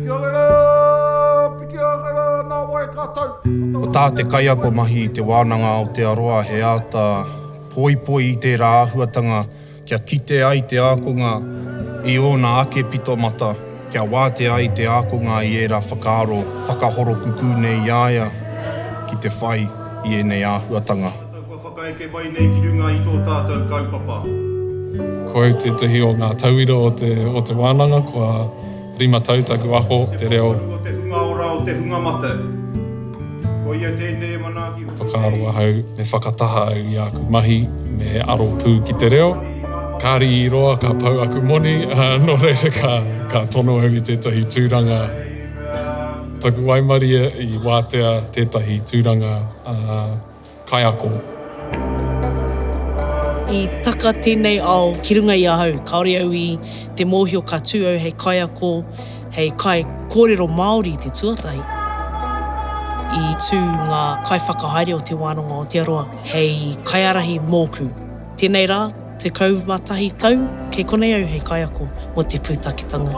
Piki ake rā, piki ake rā, nā wai ka tau. Ko tā te kaiako mahi i Te Wānanga Aotearoa he āta poipoi i tērā āhuatanga kia kite ai te ākonga i ōna ake pito mata, kia wātea ai te ākonga i ērā whakaaro whakahorokukū nei i a ia ki te whai i ēnei āhuatanga. Kua whakaeke mai nei ki runga i tō tātou kaupapa. Ko au tētahi o ngā tauira o te, o te wānanga, kua rima tau taku ako te reo. O te hunga ora, o te hunga mate. Koia tēnei e manaaki hoki nei. Whakaaro ahau, me whakataha au i āku mahi, me aro pū ki te reo. Kāri i roa ka pau aku moni, nō reira ka, ka tono au i tētahi tūranga. Taku waimarie i wātea tētahi tūranga kaiako. I taka tēnei ao ki runga i ahau, kāore au i te mōhio ka tū au hei kaiako, hei kaikōrero Māori te tuatahi. I tū ngā kaiwhakahaere o Te Wānanga o Aotearoa hei kaiārahi mōku. Tēnei rā, 11 tau, kei konei au hei kaiako mō te pūtaketanga.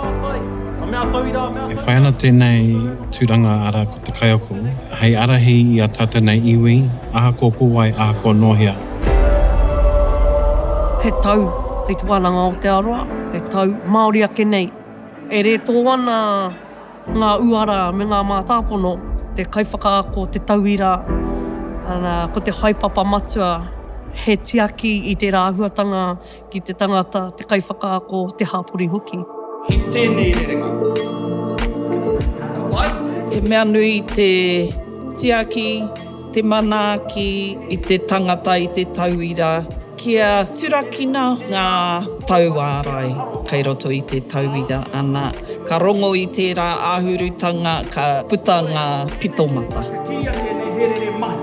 E whai ana tēnei tūranga arā ko te kaiako hei ārahi i a tātou nei iwi, ahakoa ko wai, ahakoa nō hea. He tau hei Te Wānanga Aotearoa, he tau Māori ake nei. E rētō ana ngā uara me ngā mātāpono, te kaiwhakaako, te tauira, ana, ko te haepapa matua he tiaki i tērā āhuatanga ki te tangata, te kaiwhakaako, te hapori hoki. I tēnei rerenga. Ka pai? He mea nui te tiaki, te manaaki i te tangata, i te tauira, kia turakina ngā tauārai kei roto i te tauira, ana, ka rongo i tērā āhurutanga, ka puta ngā pitomata. Ka kīia tēnei he rere mahi.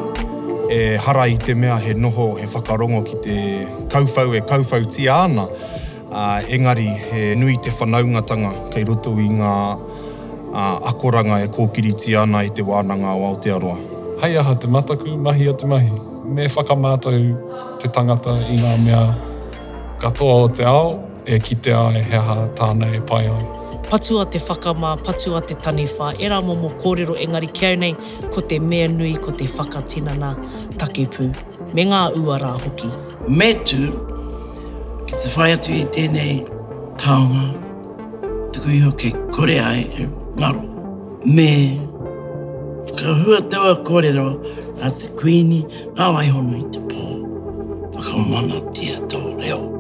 Ehara i te mea he noho, he whakarongo ki te kauwhau e kauwhautia ana, engari he nui te whanaungatanga kei roto i ngā akoranga e kōkiritia ana e Te Wānanga o Aotearoa. Hei aha te mataku, mahia te mahi. Me whakamātau te tangata i ngā mea katoa o te ao e kitea ai he aha tāna e pai ai. Patua te whakamā, patua te taniwha, ērā momo kōrero engari ki au nei ko te mea nui ko te whakatinana takepū me ngā uara hoki. Me tū ki te whai atu i tēnei taonga tuku iho kei kore ai e ngaro. Me whakahua taua kōrero a te Kuini, Ngā Waihono i te Pō, whakamanatia tō reo.